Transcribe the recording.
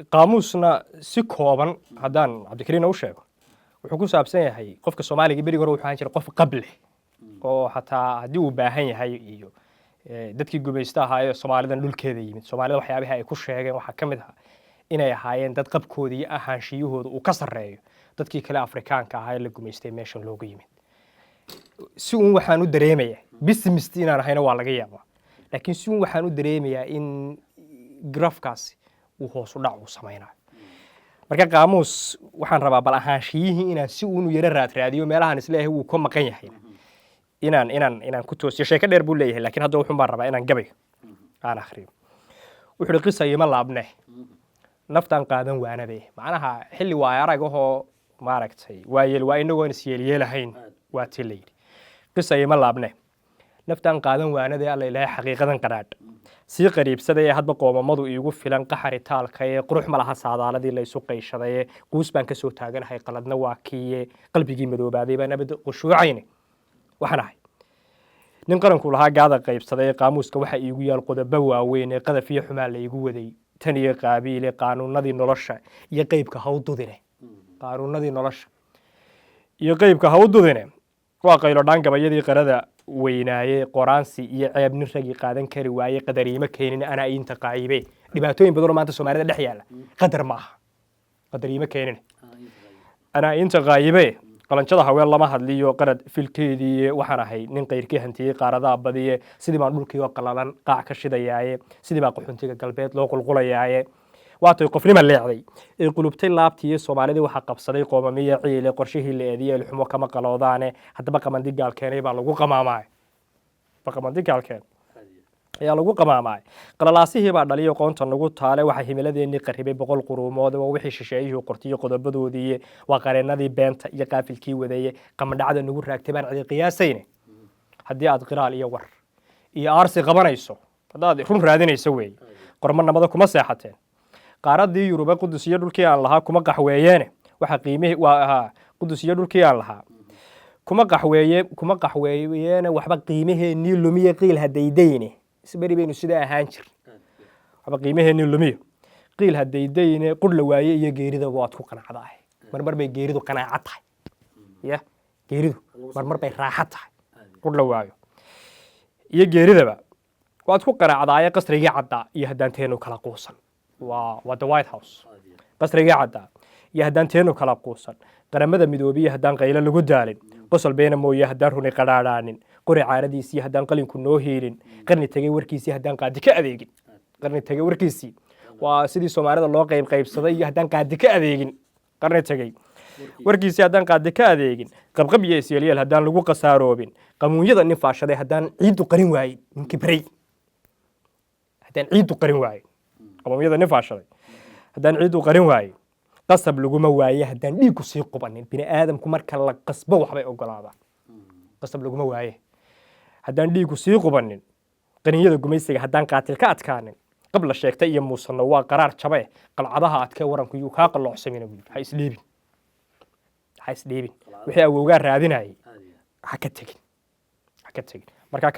Qaamuusna si kooban haddaan Cabdikariinna u sheego, wuxuu ku saabsan yahay qofka Soomaaliga berigi hore wuxuu ahaan jiray qof qab leh, oo xataa haddii uu baahan yahay iyo dadkii gumaysta ahaa ee Soomaalidan dhulkeeda yimid, Soomaalida waxyaabaha ay ku sheegeen waxaa ka mid ahaa inay ahaayeen dad qabkooda iyo ahaanshiyahooda uu ka sarreeyo dadkii kale Afrikaanka ahaa ee la gumaystay meeshan loogu yimid. Si uun waxaan u dareemayaa, pessimist inaan ahayna waa laga yaabaa, laakiin si uun waxaan u dareemayaa in grafkaasi uu hoos u dhac uu samaynayo. Marka qaamuus waxaan rabaa bal ahaanshiyihii inaan si uunu yaro raadraadiyo, meelahaan isleeyahay wuu ka maqan yahay inaan ku toosiyo. Sheeko dheer buu leeyahay, laakiin hadda wuxun baan rabaa inaan gabayga aan akhriyo. Wuxuu uhi: "Qisa ima laabne, naftaan qaadan waanabe." Macnaha xilli waay arag ahoo maaragtay waayeel waa inagoon isyeelyeelahayn, waa tii la yidhi. "Qisa ima laabne, naftaan qaadan waanade, Alla Ilaahay xaqiiqadan qadhaadh sii qariibsaday ee hadba qoomamadu iigu filan qaxari taalka ee qurux ma laha saadaaladii la isu qayshadaye. Quus baan kasoo taaganahay, qaladna waa kiiye, qalbigii madoobaaday baan abad qushuucayne. Waxaan ahay nin qaranku lahaa gaada qaybsaday ee qaamuuska waxa iigu yaal qodobo waaweyn ee qadaf iyo xumaa la iigu waday tan iyo Qaabiile. Qaanuunadii nolosha iyo qeybka hawdudine, qaanuunadii nolosha iyo qeybka hawdudine, waa qaylo dhaan gabayadii qarada weynaaye. Qoraansi iyo ceeb nin ragii qaadan kari waaye, qadariimo keenin anaa iinta qaayibe." Dhibaatooyin badan oo maanta Soomaalida dhex yaalla qadar ma aha. "Qadariimo keenin anaa iinta qaayibe, qalanjada haween lama hadliyo qarad filkeedii. Waxaan ahay nin qayrkii hantiyey qaaradaha badiye, sidii baan dhulkii oo qalalan qaac ka shidayaaye, sidii baa qaxuntiga galbeed loo qulqulayaaye. Waatay qofnima leecday ee qulubtay laabtiiyo Soomaalidii waxaa qabsaday qoomamiyo ciile, qorshihii la eediye ilxumo kama qaloodaane. Haddaba qamandi gaal keenay baa lagu qamaamaay, qamandi gaal keenay ayaa lagu qamaamaay. Qalalaasihii baa dhaliyo qoonta nagu taale, waxaa himiladeennii qarribay 100 quruumood. Waa wixii shisheeyihii qortiyo qodobadoodii, waa qareennadii beenta iyo qaafilkii wadeeye. Qamandhacda nagu raagtay baan cidi qiyaasayne. Haddii aad qiraal iyo war iyo aarsi qabanayso, haddaad run raadinayso weeye, qormo nabada kuma seexateen. Qaaradii Yurube Qudus iyo dhulkii aan lahaa kuma qaxweeyeene. Waxa qiimihii waa ahaa Qudus iyo dhulkii aan lahaa kuma qaxweeye, kuma qaxweeyeene. Waxba qiimaheennii lumiye, qiil hadaydayne. Isberi baynu sidaa ahaan jir. Waxba qiimaheennii lumiyo, qiil hadaydayne. Qudh la waaye iyo geerida waad ku qanacdaah. Marmar bay geeridu qanaaco tahay ya, geeridu marmar bay raaxo tahay. Qudh la waayo iyo geeridaba waad ku qanacdaaye. Qasrigii caddaa iyo haddaan teenu kala quusan." Waa the White House. "Qasrigii caddaa iyo haddaan teenu kala quusan, Qaramada Midoobiya haddaan qaylo lagu daalin, qosol beena mooye haddaan runi qadhaadhaanin, qori caaradiisii haddaan qalinku noo hiilin, qarni tegey warkiisii haddaan qaadi ka adeegin." Qarni tegey warkiisii waa sidii Soomaalida loo qayb qaybsaday. "Iyo haddaan qaadi ka adeegin, qarni tegey warkiisii haddaan qaadi ka adeegin, qabqab iyo isyeelyeel haddaan lagu khasaaroobin, qamuunyada nin faashaday haddaan ciiddu qarin waayin, nin kibray haddaan ciiddu qarin waayin, qamuunyada nin faashaday haddaan ciiddu qarin waayin, qasab laguma waaye haddaan dhiigku sii qubanin." Bini aadamku marka la qasbo waxbay ogolaadaan. "Qasab laguma waaye haddaan dhiigku sii qubanin, qaninyada gumaysiga haddaan qaatil ka adkaanin, qab la sheegtay iyo muusanno waa qaraar jabe. Qalcadaha adkee waranku yuu kaa qalloocsamina," buu yidhi. Ha isdhiibin, ha isdhiibin. Wixii awowgaa raadinayay ha ka tegin, ha ka tegin. Marka.